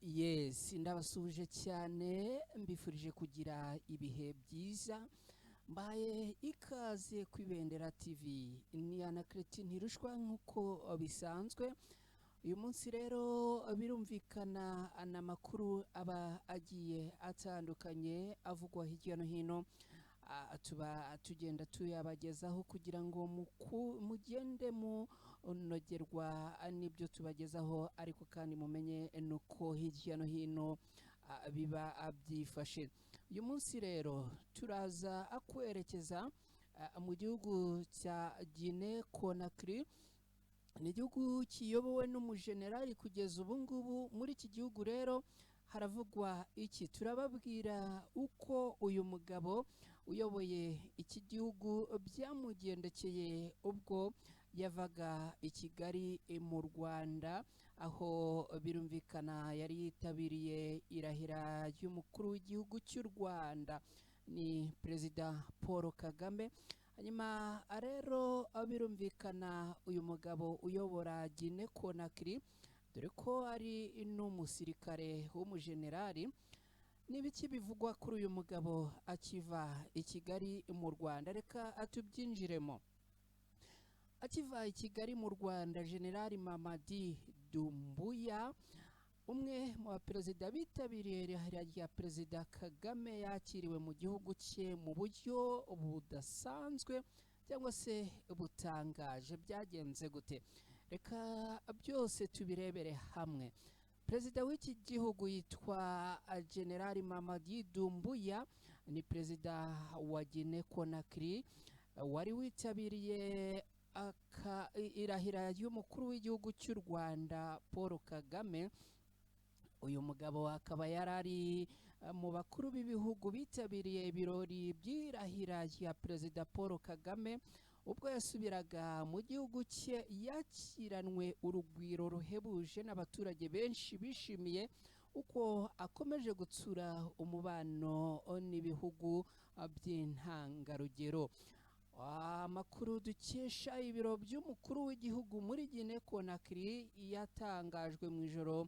Yes, ndabasuhuje cyane, mbifurije kugira ibihe byiza. Mbaye ikaze ku Ibendera TV. Ni Anaclet Ntirushwa nk'uko bisanzwe. Uyu munsi rero birumvikana amakuru aba agiye atandukanye avugwa hirya no hino, tuba tugenda tuyabagezaho kugira ngo mugende munogerwa n'ibyo tubagezaho, ariko kandi mumenye nuko hirya no hino biba byifashe. Uyu munsi rero turaza kwerekeza mu gihugu cya Guinea Conakry. Ni igihugu kiyobowe n'umujenerali kugeza ubu ngubu. Muri iki gihugu rero haravugwa iki? Turababwira uko uyu mugabo uyoboye iki gihugu byamugendekeye ubwo yavaga i Kigali mu Rwanda, aho birumvikana yari yitabiriye irahira ry'umukuru w'igihugu cy'u Rwanda, ni Perezida Paul Kagame. Hanyuma rero birumvikana uyu mugabo uyobora Guinea Conakry, dore ko ari n'umusirikare w'umujenerali, n'ibiki bivugwa kuri uyu mugabo akiva i Kigali mu Rwanda? Reka atubyinjiremo. Akiva i Kigali mu Rwanda, Generali Mamadi Doumbouya, umwe mu baperezida bitabiriye irahira rya Perezida Kagame, yakiriwe mu gihugu cye mu buryo budasanzwe cyangwa se butangaje. Byagenze gute? Reka byose tubirebere hamwe. Perezida w'iki gihugu yitwa Generali Mamadi Doumbouya, ni perezida wa Guinea Conakry wari witabiriye irahira ry'umukuru w'igihugu cy'u Rwanda Paul Kagame. Uyu mugabo akaba yari ari mu bakuru b'ibihugu bitabiriye ibirori by'irahira rya Perezida Paul Kagame. Ubwo yasubiraga mu gihugu cye, yakiranwe urugwiro ruhebuje n'abaturage benshi bishimiye uko akomeje gutsura umubano n'ibihugu by'intangarugero. Amakuru dukesha ibiro by'umukuru w'igihugu muri Guinea Conakry yatangajwe mu ijoro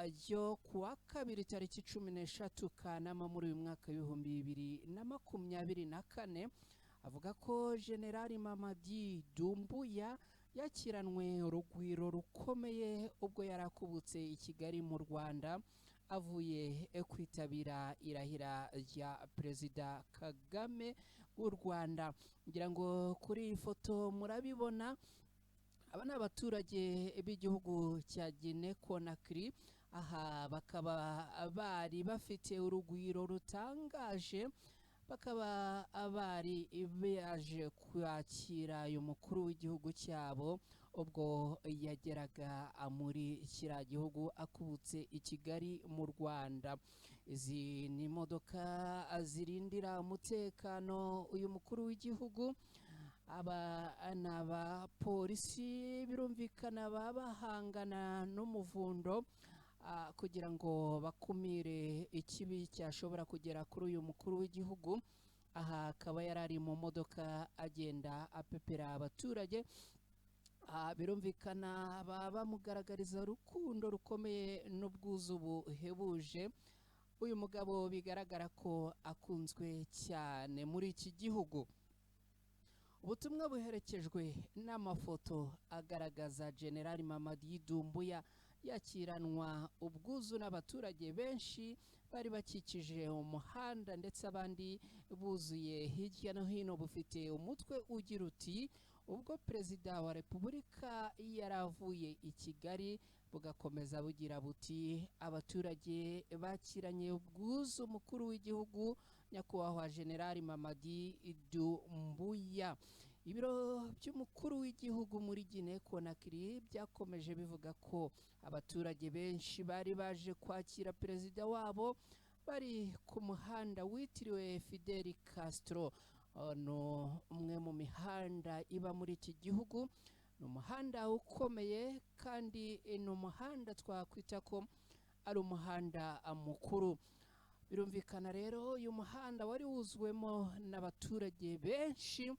ryo kuwa kabiri tariki 13 Kanama muri uyu mwaka w'2024, avuga ko Generali Mamadi Doumbouya yakiranwe urugwiro rukomeye ubwo yari akubutse i Kigali mu Rwanda avuye kwitabira irahira rya Perezida Kagame w'u Rwanda. Ngira ngo kuri iyi foto murabibona, aba ni abaturage b'igihugu cya Guinea Conakry. Aha bakaba bari bafite urugwiro rutangaje, bakaba bari baje kwakira uyu mukuru w'igihugu cyabo ubwo yageraga muri kiriya gihugu akubutse i Kigali mu Rwanda. Izi ni imodoka zirindira umutekano uyu mukuru w'igihugu. Aba ni abapolisi, birumvikana baba bahangana n'umuvundo kugira ngo bakumire ikibi cyashobora kugera kuri uyu mukuru w'igihugu. Aha akaba yari ari mu modoka agenda apepera abaturage. Birumvikana baba bamugaragariza urukundo rukomeye n'ubwuzu buhebuje. Uyu mugabo bigaragara ko akunzwe cyane muri iki gihugu. Ubutumwa buherekejwe n'amafoto agaragaza Generali Mamadi Doumbouya yakiranwa ubwuzu n'abaturage benshi bari bakikije umuhanda, ndetse abandi buzuye hirya no hino, bufite umutwe ugira uti: "Ubwo Perezida wa Repubulika yaravuye i Kigali", bugakomeza bugira buti: "Abaturage bakiranye ubwuzu umukuru w'igihugu, Nyakubahwa Generali Mamadi Doumbouya." Ibiro by'umukuru w'igihugu muri Guinea Conakry byakomeje bivuga ko abaturage benshi bari baje kwakira perezida wabo bari ku muhanda witiriwe Fidel Castro. Ni umwe mu mihanda iba muri iki gihugu, ni umuhanda ukomeye kandi ni umuhanda twakwita ko ari umuhanda mukuru. Birumvikana rero uyu muhanda wari wuzuwemo n'abaturage benshi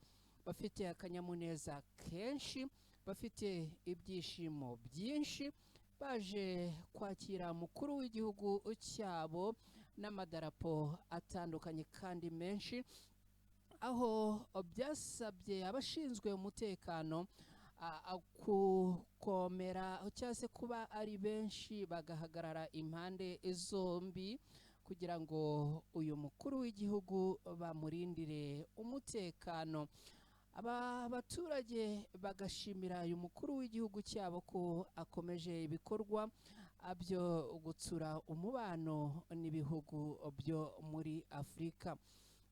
bafite akanyamuneza kenshi, bafite ibyishimo byinshi. Baje kwakira umukuru w'igihugu cyabo n'amadarapo atandukanye kandi menshi, aho byasabye abashinzwe umutekano gukomera cyangwa se kuba ari benshi, bagahagarara impande zombi kugira ngo uyu mukuru w'igihugu bamurindire umutekano. Aba baturage bagashimira uyu mukuru w'igihugu cyabo ko akomeje ibikorwa byo gutsura umubano n'ibihugu byo muri Afurika.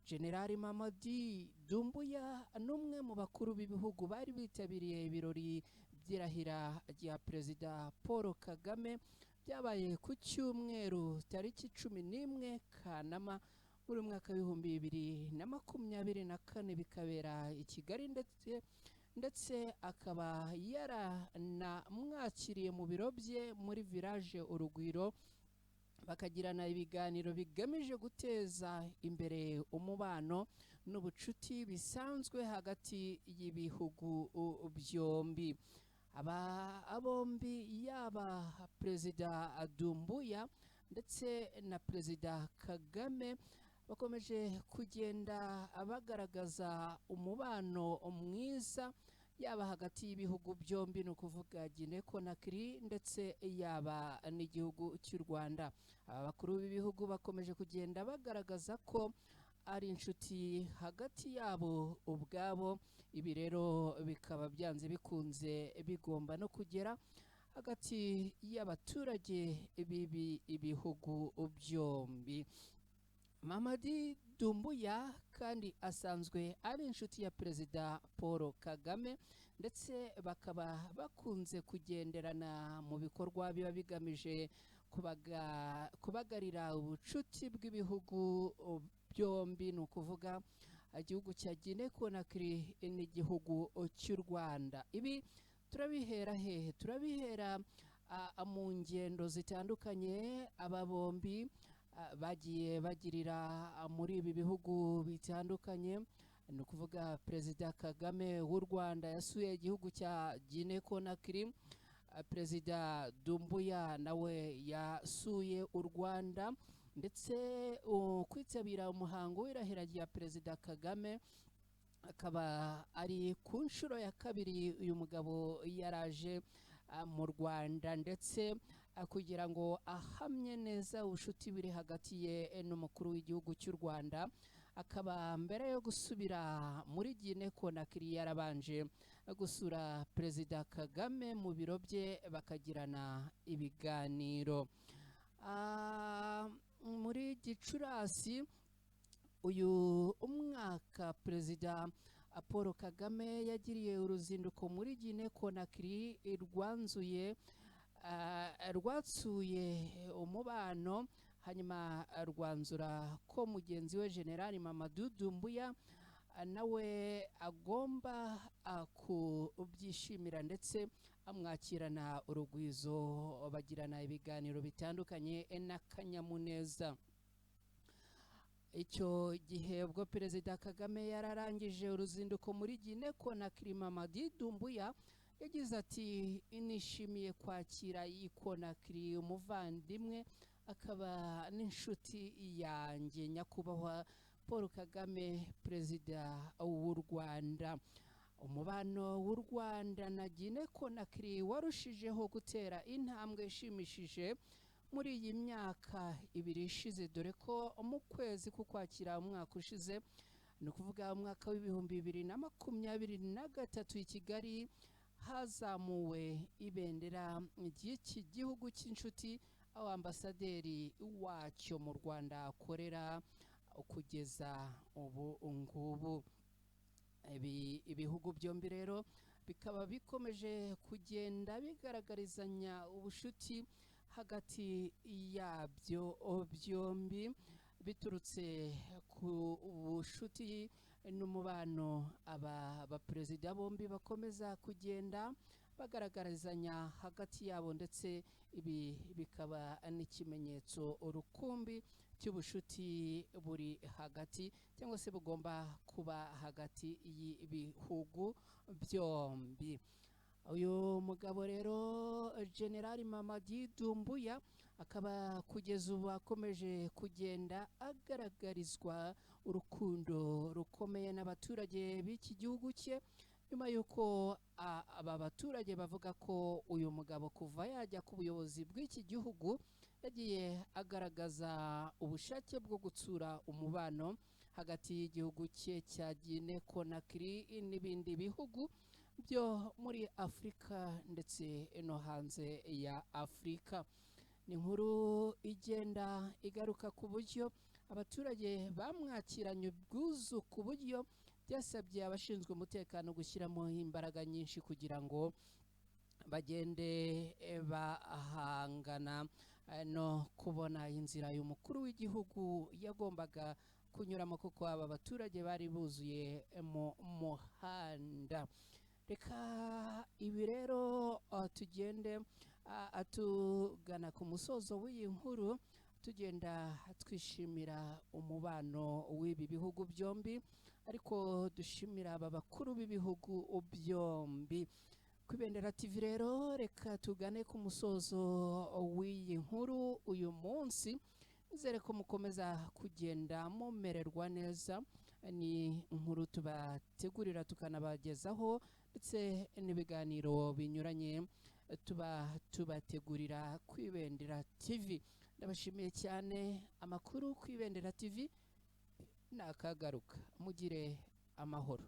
Generali Mamadi Dumbuya n'umwe mu bakuru b'ibihugu bari bitabiriye ibirori by'irahira rya Perezida Paul Kagame byabaye ku cyumweru tariki 11 Kanama muri mwaka w'2024, bikabera i Kigali, ndetse akaba yaranamwakiriye mu biro bye muri Village Urugwiro, bakagirana ibiganiro bigamije guteza imbere umubano n'ubucuti bisanzwe hagati y'ibihugu byombi. Aba bombi, yaba Perezida Dumbuya ndetse na Perezida Kagame, bakomeje kugenda bagaragaza umubano mwiza, yaba hagati y'ibihugu byombi, ni ukuvuga Guinea Conakry ndetse yaba n'igihugu cy'u Rwanda. Aba bakuru b'ibihugu bakomeje kugenda bagaragaza ko ari inshuti hagati yabo ubwabo. Ibi rero bikaba byanze bikunze bigomba no kugera hagati y'abaturage b'ibi ibihugu byombi. Mamadi Dumbuya kandi asanzwe ari inshuti ya Perezida Paul Kagame, ndetse bakaba bakunze kugenderana mu bikorwa biba bigamije kubagarira ubucuti bw'ibihugu byombi, ni ukuvuga igihugu cya Guinea Conakry n'igihugu cy'u Rwanda. Ibi turabihera hehe? Turabihera mu ngendo zitandukanye aba bombi bagiye bagirira muri ibi bihugu bitandukanye. Ni ukuvuga Perezida Kagame w'u Rwanda yasuye igihugu cya Guinea Conakry, Perezida Dumbuya nawe yasuye u Rwanda, ndetse kwitabira umuhango w'irahira rya Perezida Kagame akaba ari ku nshuro ya kabiri uyu mugabo yaraje mu Rwanda, ndetse kugira ngo ahamye neza ubucuti buri hagati ye n'umukuru w'igihugu cy'u Rwanda. Akaba mbere yo gusubira muri Guinea Conakry yarabanje gusura Perezida Kagame mu biro bye, bakagirana ibiganiro. Muri Gicurasi uyu umwaka, Perezida Paul Kagame yagiriye uruzinduko muri Guinea Conakry rwanzuye rwatsuye umubano, hanyuma rwanzura ko mugenzi we Generali Mamadou Doumbouya nawe agomba kubyishimira, ndetse amwakirana urugwizo, bagirana ibiganiro bitandukanye n'akanyamuneza. Icyo gihe ubwo Perezida Kagame yararangije uruzinduko muri Guinea Conakry, Mamadi Doumbouya yagize ati: "Nishimiye kwakira iyi Conakry umuvandimwe akaba n'inshuti yanjye, Nyakubahwa Paul Kagame, Perezida w'u Rwanda. Umubano w'u Rwanda na Guinea Conakry warushijeho gutera intambwe ishimishije muri iyi myaka 2 ishize, dore ko mu kwezi k'Ukwakira umwaka ushize, ni ukuvuga umwaka w'2023, i Kigali hazamuwe ibendera ry'iki gihugu cy'inshuti, aho ambasaderi wacyo mu Rwanda akorera kugeza ubu ngubu. Ibihugu byombi rero bikaba bikomeje kugenda bigaragarizanya ubucuti hagati yabyo byombi, biturutse ku bucuti n'umubano aba baperezida bombi bakomeza kugenda bagaragarizanya hagati yabo, ndetse ibi bikaba n'ikimenyetso rukumbi cy'ubucuti buri hagati cyangwa se bugomba kuba hagati y'ibihugu byombi. Uyu mugabo rero, Generali Mamadi Dumbuya, akaba kugeza ubu akomeje kugenda agaragarizwa urukundo rukomeye n'abaturage b'iki gihugu cye, nyuma y'uko aba baturage bavuga ko uyu mugabo kuva yajya ku buyobozi bw'iki gihugu yagiye agaragaza ubushake bwo gutsura umubano hagati y'igihugu cye cya Guinea Conakry n'ibindi bihugu byo muri Afurika ndetse no hanze ya Afurika. Ni inkuru igenda igaruka ku buryo abaturage bamwakiranye ubwuzu, ku buryo byasabye abashinzwe umutekano gushyiramo imbaraga nyinshi kugira ngo bagende bahangana no kubona inzira y'umukuru w'igihugu yagombaga kunyuramo, kuko aba baturage bari buzuye mu muhanda. Reka ibi rero tugende tugana ku musozo w'iyi nkuru, tugenda twishimira umubano w'ibi bihugu byombi, ariko dushimira aba bakuru b'ibihugu byombi. Ku Ibendera TV rero, reka tugane ku musozo w'iyi nkuru uyu munsi. Nizere ko mukomeza kugenda mumererwa neza. Ni inkuru tubategurira tukanabagezaho, ndetse n'ibiganiro binyuranye tuba tubategurira ku Ibendera TV. Ndabashimiye cyane. Amakuru ku Ibendera TV nakagaruka. Mugire amahoro.